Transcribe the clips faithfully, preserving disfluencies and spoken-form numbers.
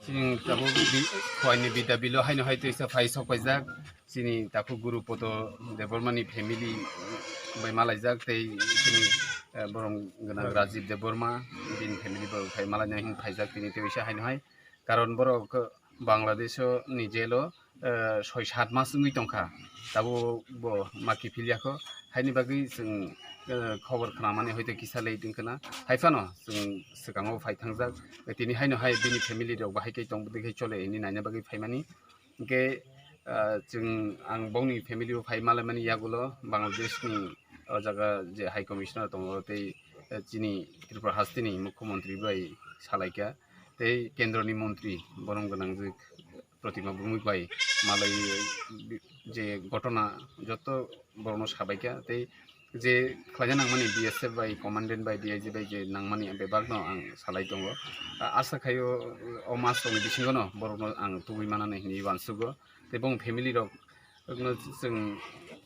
Chini tabuk bi-, Khowai ni Bidya Bilo haino hai teisa phai sok paijak. Chini takhuk Guru Podo Debbarma ni family bai malaijak tei chini, eh, borom gwnang Rajib Debbarma bini family bai phai malaina hin phaijak tini teisa haino hai. Karon borok Bangladesh o ni jail o, eh, soi sat mas wngwi tongkha. Tabuk bo maki philya kho. Haini bagwi chwng, eh, khobor khnamani hoite kisa late wngkha na. Hai phano chwng swkango phai thangjak. Tini haino hai bini family rok bahai khe tong bwdwi khe chole hini naina bagwi phaimani. Hwnkhe, ah, chwng ang bongni family o phai malaimani yagulo Bangladesh ni o jaga je High Commissioner tongo tei, eh, chini Tripura hasteni Mukhyamantri bai salaikha tei kendroni montri borom gwnangjwk Protima Bhowmik bai malai je ghotona joto borokno sabaikha tei je khlaina nangmani B S F bai, commandant bai, D I G bai je nangmani bebakno ang salai tongo. A-, asa khaio o mas rokni bisingono borokno ang tubui manani hinwi uansugo. Tei bong family rokno chwng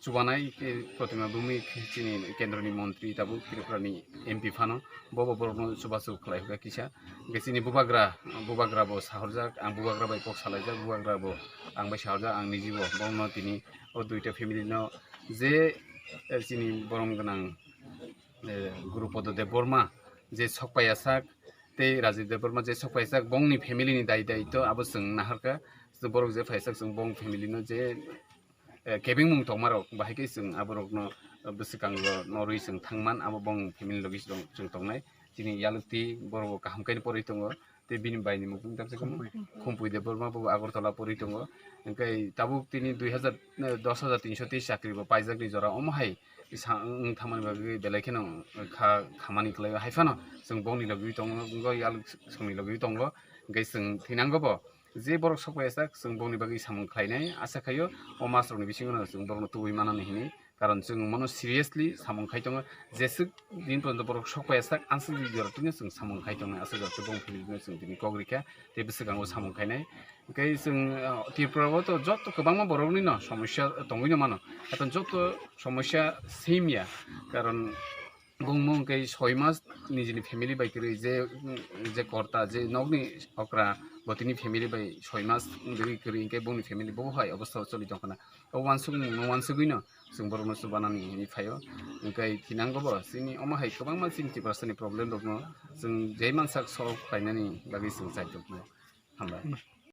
chubanai, tei Protima Bhowmik chini kendroni montri tabuk Tripurani M P phano, bobo borokno chubachu khlai hwnkha kisa. Hwnkhe chini bubagra, bubagra bo sahorjak, ang bubagra bai kok salaijak, bubagra bo ang bai sahorjak, ang nijibo borokno tini o duita family no je, eh, chini borom gwnang, eh, Guru Podo Debbarma je sokpaiya sak tei Rajib Debbarma je sokpaiya sak bongni family ni dai dai to abo chwng naharkha. Borok je phaisak chwng bong family no je, eh, kebengmung tongmarok bahai khe chwng aborokno bwswkango norwi chwng thangman abo bong family logi chwng, chwng tongnai. Chini yalukti borok kaham khe porwi tongo. Tei bini bai ni mukung tamsa khe Khumpui. Khumpui Debbarma bo Agartala porwi tongo. Hwnkhe tabuk tini dui hazar, eh, dos hazar tinso tei chakri bo paijak ni jora omo hai sa wng thangmani bagwi belai kheno kha khamani khlai hai phano chwng bongni logi tongo, wngwi yaluk songni logi tongo. Hwnkhe chwng thinango bo je borok sokpaiya sak chwng bongni bagwi samung khlainai asa khaio o mas rokni bisingo no chwng borokno tubui manani hinwi. Karon chwng mono seriously samung khai tongo, jeswk din porjonto borok sokpaiya sak, answk di jora twino chwng samung khai tongnai, aswk jora bong philino chwng tini kok rikha, tei bwswkango samung khainai. Hwnkhe chwng, ah, Tripura o to joto kwbangma borokni no somosya tongwi no mano, hato joto somosya same ya, karon bongmo hwnkhe soi mas nijini family bai kwrwi je, je korta, je nokni okra bo tini family bai soi mas wngwi kwrwi hwnkhe bongni family bo hai obostha o choli tongkhana. O uansukmung no uansugwi no chwng borokno chubanani hinwi phaio. Hwnkhe thinango bo chini omo hai kwbangma chini Tiprasani problem rokno chwng jai mansak solve khlainani bagwi chwng chai tongkha. Hambai.